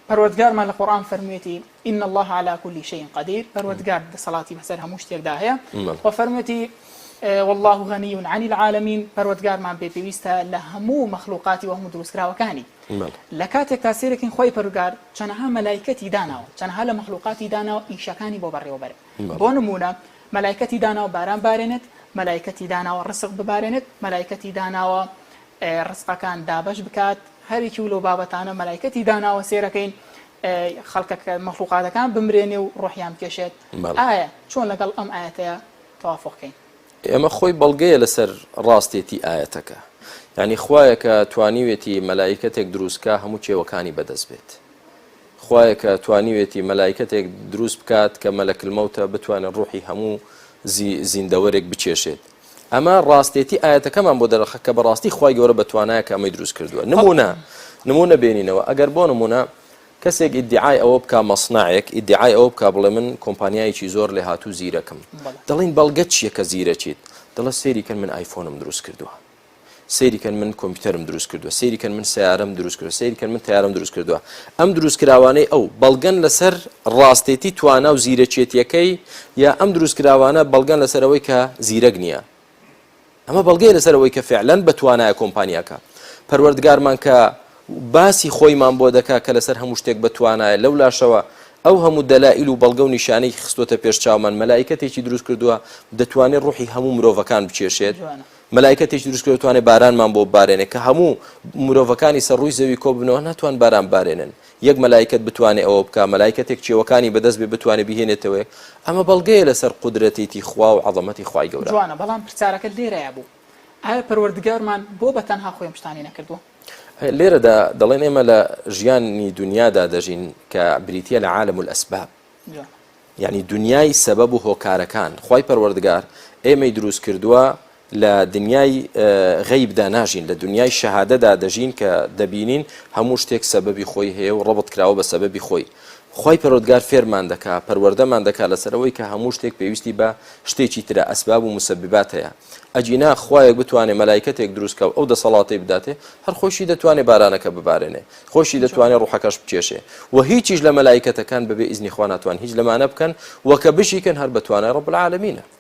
پەروەردگارمان لە قورئان فەرموویەتی، ان اللە علی کل شیء قدیر، پەروەردگار دەسەڵاتی بەسەر هەموو شتێکدا هەیە، وە فەرموویەتی، واللە غنی عن العالمین، پەروەردگارمان بێ پێویستە لە هەموو مەخلوقاتی و هەموو دروستکراوەکانی. لە کاتێکدا سەیرەکەین خوای پەروەردگار چەنەها مەلایکەتی داناوە، چەنەها لە مەخلوقاتی داناوە ئیشەکانی بۆ بەڕێوەبەرن. بۆ نموونە مەلایکەتی داناوە باران بارێنێت، مەلایکەتی داناوە ڕزق ببارێنێت، مەلایکەتی داناوە ڕزقەکان دابەش بکات، هەریکی و لەو بابەتانە مەلایکەتی داناوە سێرەکەین خەڵکەکە مەخلوقاتەکان بمرێنێ و ڕۆحیان بکێشێت ئایا چۆن لەگەڵ ئەم ئاەتەیە توافق کەین؟ ئێمە خۆی بەڵگەیە لەسەر ڕاستێتی ئاەتەکە یعنی خوایە کە توانیوێتی مەلایکەتێک دروستکە هەموو کێوەکانی بەدەست بێت خوایە کە توانیوێتی مەلایکەتێک دروست بکات کە مەلەک المەوتە بتوانێت ڕوحی هەموو زیندەوەرێک بکێشێت ئەمە ڕاستێتی ئایەتەکەمان بۆ دەرەخە کە بەڕاستی خوای گەورە بە توانایە کە ئەمەی دروست کردووە نمونە نمونە بێنینەوە ئەگەر بۆ نمونە کەسێک ئیدعای ئەوە بک مەسنعێک ئیدعای ئەوە بک بڵێ من کۆمپانیایەکی زۆر لێ هاتوو زیرەکم دەڵین بەڵگە چییە کە زیرەکیت دەڵە سەیری کەن من ئایفۆنم دروست کردووە سەیری کەن من کۆمپیوتەرم دروست کردووە سەیری کەن من سیارەم دروست کردووە سەیری کەن من تیارم دروست کردووە ئەم دروستکراوانەی ئەو بەڵگەن لەسەر ڕاستێتی توانا و زیرەکێتیەکەی یا ئەم دروستکراوانە بەڵگەن لەسەر ئەوەی کە زیرەک نییە ئەمە بەڵگەیە لەسەر ئەوەی کە فعلەن بە توانایە کۆمپانیاکە پەروەردگارمان کە باسی خۆیمان بۆ دەکا کە لەسەر هەموو شتێک بە توانایە لەو لاشەوە ئەو هەموو دەلائیل و بەڵگە و نیشانەی خستۆتە پێش چاومان مەلائیکەتێکی دروست کردووە دەتوانێت ڕوحی هەموو مرۆڤەکان بکێشێت مەلایکەتێکی دروست کردوە توانێ بارانمان بۆ ببارێنێ کە هەموو مرۆڤەکانی سەر ڕووی زەوی کۆ ببنەوە ناتوان باران بارێنن یەک مەلایکەت بتوانێ ئەوە بکا مەلایکەتێک کێوەکانی بەدەست بێ بتوانێ بیهێنێتەوە ئەمە بەڵگەیە لەسەر قودرەتێتی خوا و عەزەمەتی خوای گەورە. جوانە بەڵام پرسیارەکە لێرەیا بوو ئایا پەروەردگارمان بۆ بە تەنها خۆی ئەم شتانەی نەکردووە؟ لێرەدا دەڵێن ئێمە لە ژیانی دونیادا دەژین کە بریتیە لە عالم الاسباب جوانە. یانی دونیای سەبەب و هۆکارەکان، خوای پەروەردگار ئێمەی دروست کردووە لە دنیای غەیبدا ناژین لە دنیای شەهادەدا دەژین کە دەبینین هەموو شتێک سەبەبی خۆی هەیە و ڕەبت کراوە بە سەبەبی خۆی خوای پەروەردگار فێرمان دەکا پەروەردەمان دەکا لەسەرەوەی کە هەموو شتێک پێویستی بە شتێکی ترە ئەسباب و مسببات هەیە ئەگینا خوایەک بتوانێ مەلایکەتێک دروست کا و ئەو دەسەڵاتەی بداتێ هەر خۆشی دەتوانێ بارانەکە ببارێنێ خۆشی دەتوانێ ڕوحەکەش بکێشێ و هیچیش لە مەلایکەتەکان بەبێ ئیزنی خوا ناتوان هیچ لەمانە بکەن و کە بشیکەن هەر بە توانای رب العالمینە.